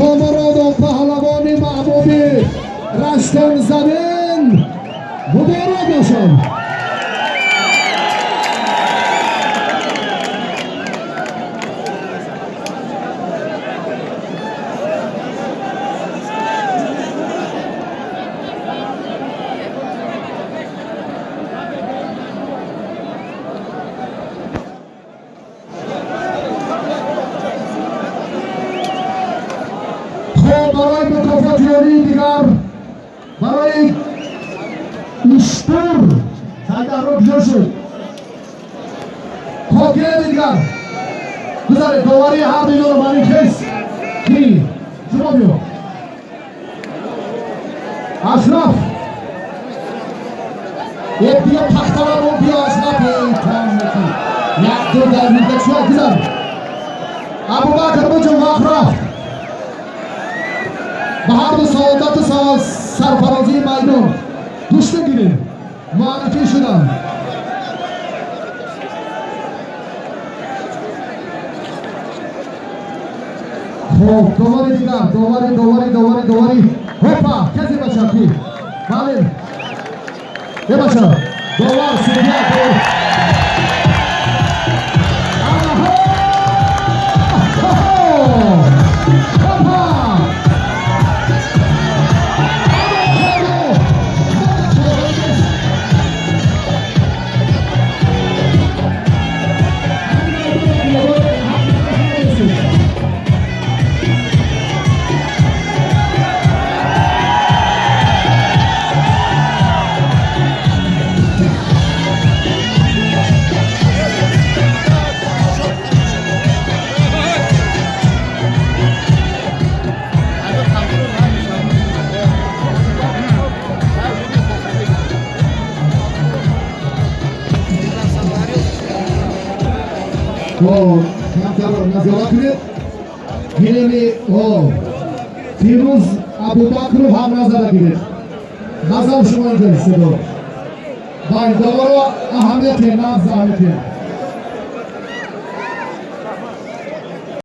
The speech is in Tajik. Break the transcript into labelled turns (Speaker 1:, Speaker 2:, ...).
Speaker 1: Шомуродов, паҳлавони маҳбуби Раштон замин, муборак бошад. Хуб, барои мукофотиёрии дигар барои уштур сардарро куҷо шуд? Хоб, гиред, дигар гузаред. Доварии ҳар дуи манихес ки шумо биё, Ашраф, е, биё, пахтаваро биё, Ашраф. Як ду дар муддат гузар. Абубакр, буҷум, вақт рафт. Ба ҳарду саодату сарфарозии майдон. Гӯшта гирем, муаррифӣ шуданд. Хоб, довари дигар, довари, довари, довари, довари. Ҳопа, касе бача ки? Бале, е, бача довар, судья, довар. Аҳо! Хопа! Хоб, камтар назора кунед. Гилеми Фирӯз Абубакру ҳам назара гиред. Назар шумо инҷо истедод. Бай, доваро аҳамияте, нағз аҳамияте.